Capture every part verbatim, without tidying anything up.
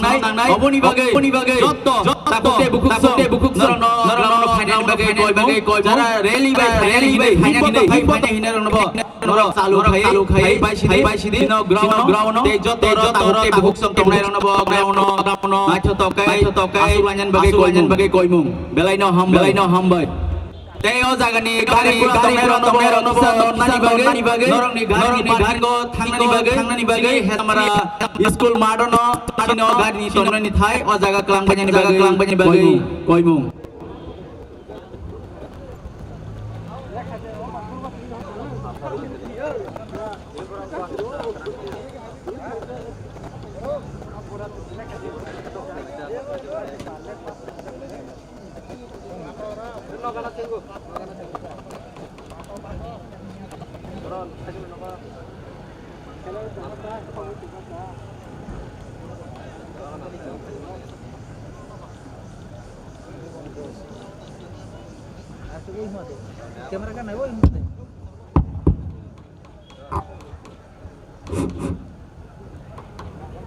nangnai, oboni bagwi, oboni bagwi jotto, jotto takhuk tei bukhuk, takhuk tei bukhuk song, norokno, norokno phainani bagwi koi mung, jara rally bai, rally bai phainani, phainani hinwi rokno bo norok chalu khai, chalu khai, bai sidi, bai sidi, no ground, ground, tei jotto, jotto takhuk tei bukhuk song tongnai rokno bo ground, ground, naithotok khai, naithotok khai, asuk lainani bagwi koi mung. Belaino hambai, belaino hambai. Tei o jagani gari, gari tongnai rok, tongnai rok, kisa tonnani bagwi, norokni gari, norokni gari thangnani bagwi, thangnani bagwi, Hemara school madono, sino gari ni tonnani thai, o jaga kwlangbaini bagwi, kwlangbaini bagwi koimung. Camera kan nayo ini.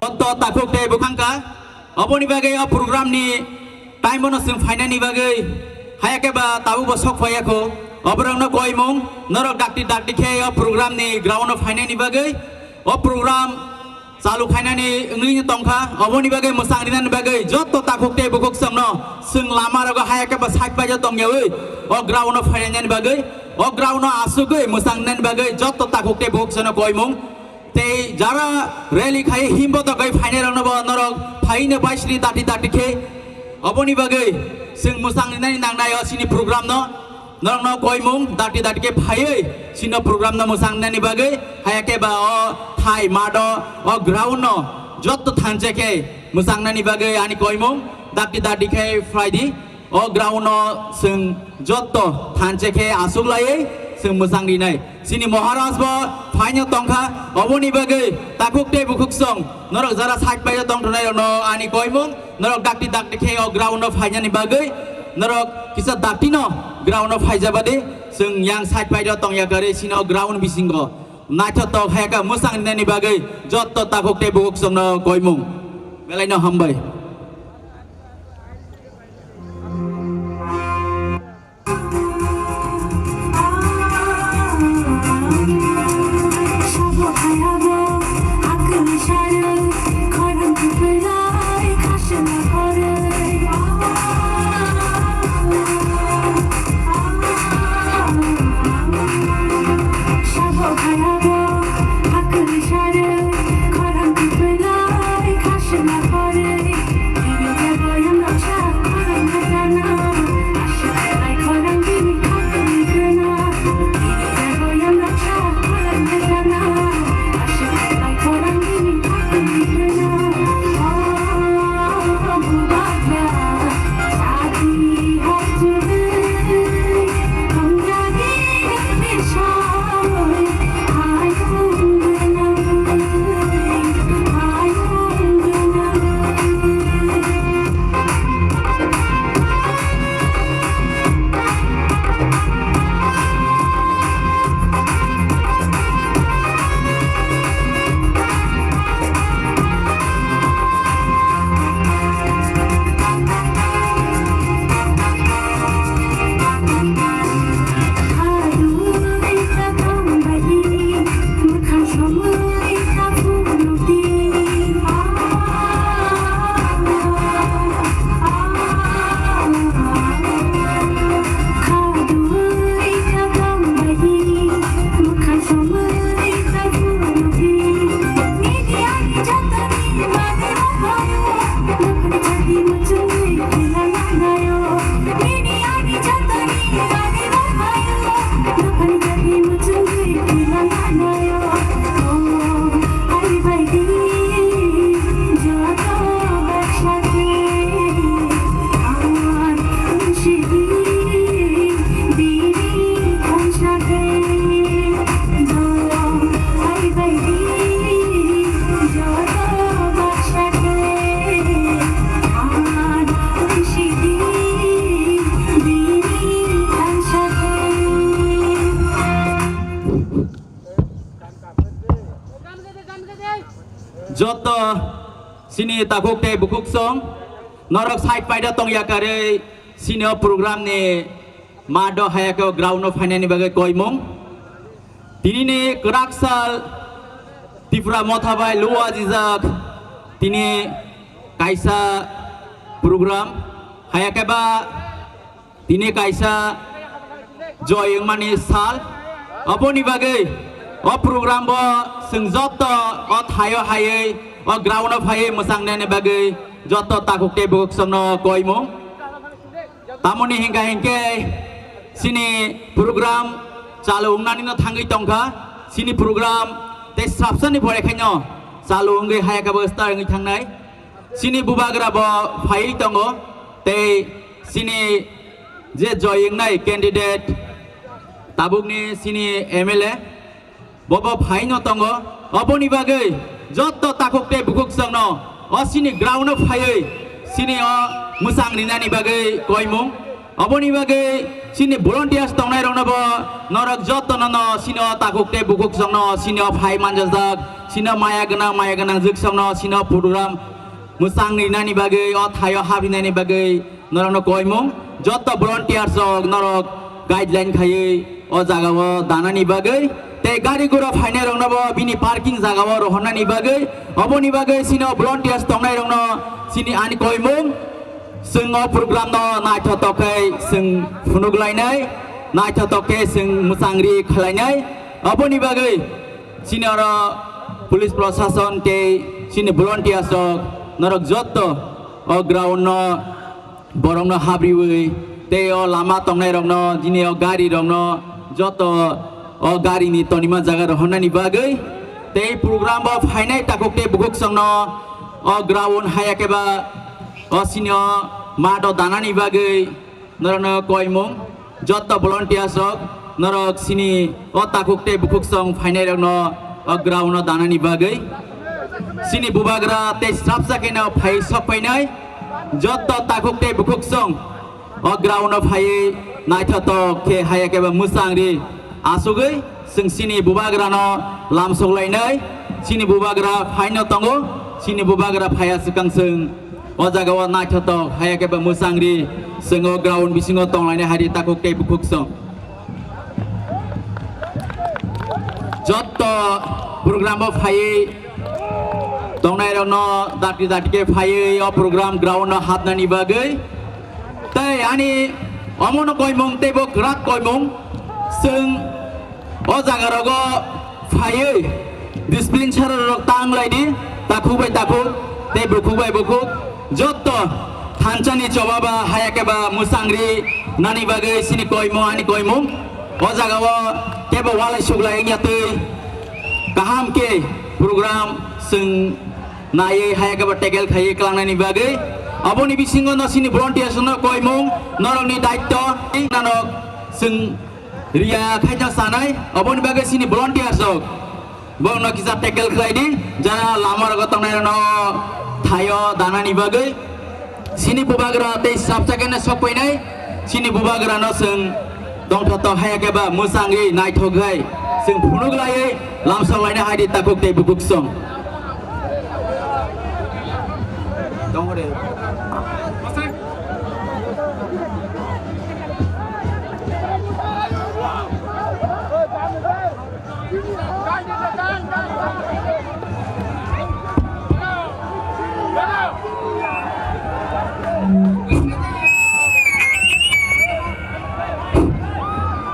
Onto takhuk tei bukhangka. Oboni bagwi o program ni time bono chwng phainani bagwi haya khe ba tabuk bo sok phaiya kho. Oborokno koimung norok dakti dakti khe o program ni ground o phainani bagwi o program chalu khainani wngwi tongkha. Oboni bagwi mwchang rinani bagwi jotto takhuk tei bukhuk chwngno chwng lama rogo haya khe ba side bai o tongyawi o ground o phainani bagwi o ground o asugwi mwchang rinani bagwi jotto takhuk tei bukhuk chwngno koimung. Tei jara rally khai himbo togwi phainai rokno bo norok phaino bai sini dati dati khe. Oboni bagwi chwng mwchang rinani nangnai o chini program no. Norokno koimung dati dati khe phaiwi chini program no mwchang rinani bagwi haya khe ba o thai mado o ground no jotto thanse khe mwchang nani bagwi ani koimung dati dati khe phaidi. O ground no chwng jotto thanse khe asuk laiwi chwng mwchang rinai. Chini Maharaj bo phaino tongkha, oboni bagwi takhuk tei bukhuk song norok jara side bai tong thunai rokno ani koimung norok dakti dakti khe o ground no phainani bagwi norok kisa dakti no ground no phaijabadi chwng yang side bai tong yakarwi chini o ground bisingo naithotok hayaka mwchang rinani bagwi jotto takhuk tei bukhuk songno koimung belai no hambai. Chini takhuk tei bukhuk song norok side paida tong yakarwi chini o program ni math o haya khe o ground o phainani bagwi koimung. Tini ni kwrak sal Tipra Motha bai luwa jijak tini kaisa program haya khe ba tini kaisa joy wngmani sal. Oboni bagwi o program bo chwng joto o thaio haiwi o ground o phaiwi mwchangnani bagwi joto takhuk tei bukhuk songno koimung. Tamoni hingka hingke chini program chalu wngnani no thangwi tongkha. Chini program tei swrapsani pore khaino chalu wngwi haya khe bo start wngwi thangnai. Chini bubagra bo phaiwi tongo tei chini je joy wngnai candidate tabukni chini M L A bobo phaino tongo. Oboni bagwi joto takhuk tei bukhuk songno o chini ground o phaiwi chini o mwchang rinani bagwi koimung. Oboni bagwi chini volunteers tongnai rokno bo norok joto no no chini o takhuk tei bukhuk songno chini o phai manjajak chini o maya gwnang maya gwnang jwk songno chini o program mwchang rinani bagwi o thaio hap rinani bagwi norokno koimung. Joto volunteers rok norok guideline khaiwi o jaga o danani bagwi tei gari gura phainai rokno bo bini parking jaga o rohornani bagwi oboni bagwi chini o volunteers tongnai rokno chini ani koimung. Chwng o program no naithotok khe chwng phunuk lainai, naithotok khe chwng mwchangri khlainai. Oboni bagwi chini oro police prosason tei chini volunteers rok norok joto o ground no borokno habriwi tei o lama tongnai rokno jini o gari rokno joto o gari ni tonima jaga rohornani bagwi tei program o phainai takhuk tei bukhuk songno o ground haya khe ba o sini o math o danani bagwi norokno koimung. Joto volunteers rok norok sini o takhuk tei bukhuk song phainai rokno o ground o danani bagwi sini bubagra tei swrapsa khe no phai sok phainai joto takhuk tei bukhuk song o ground o phaiwi naithotok khe haya khe ba mwchangri asugwi chwng chini bubagrano lamsok lainai. Chini bubagra phaino tongo, chini bubagra phaiya swkang chwng o jaga o naithotok haya khe ba mwchangri chwng o ground bisingo tonglainai hari takhuk tei bukhuk song. Jotto program o phaiwi tongnai rokno dati dati khe phaiwi o program ground o hapnani bagwi. Tei ani omono koimung tei bo kwrak koimung chwng o jaga rogo phaiwi discipline sara rok tang lai di takhuk bai takhuk tei bukhuk bai bukhuk jotto thansa ni choba ba haya khe ba mwchangri nani bagwi chini koimung ani koimung o jaga o kebo walai suglai wngya twi kaham khe program chwng naiwi haya khe ba tackle khaiwi klangnani bagwi. Aboni bisingo no chini volunteers no koimung norokni daitto nano chwng riya khaina sanai. Aboni bagwi chini volunteers rok borokno kisa tackle khlai di, jara lama rogo tongnai rokno thaio danani bagwi. Chini bubagra tei sabsa khe no sok painai. Chini bubagra no chwng tongthotok haya khe ba mwchangwi naithok hai chwng phunuk laiwi lamsok laina hai di takhuk tei bukhuk song.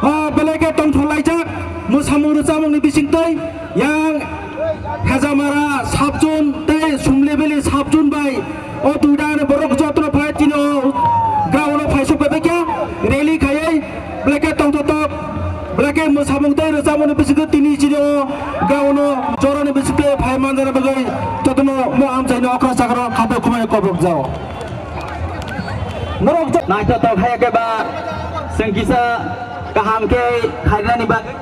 Ah, belai khe tongthok laijak mwsamung rwchapmungni bisingtwi yang Hejamara subzone tei Sumlibili subzone bai o duita ni borok jotono phai tini o ground o phaisok bai khe rally khaiwi belai khe tongthotok belai khe mwsamung tei rwchapmungni bisingtwi tini chini o ground o jorani bisingtwi phai manjana bagwi jotono mo amchaino okra sakro khato khumai kobrok jao. Norok naithotok hai khe ba chwng kisa kaham khe khainani bagwi.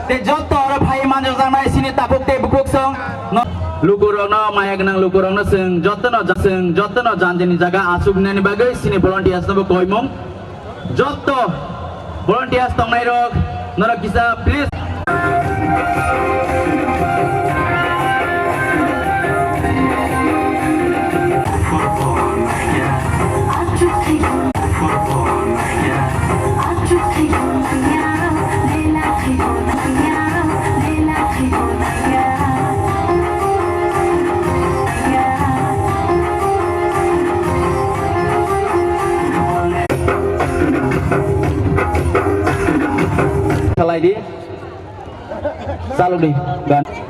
Tei jotto oro phai manjak jaknai chini takhuk tei bukhuk song no lukurokno maya gwnang lukurokno chwng jottono ja-, chwng jottono janjani jaga asuk nani bagwi chini volunteers no bo koimung. Jotto volunteers tongnai rok norok kisa please. Saloni gan.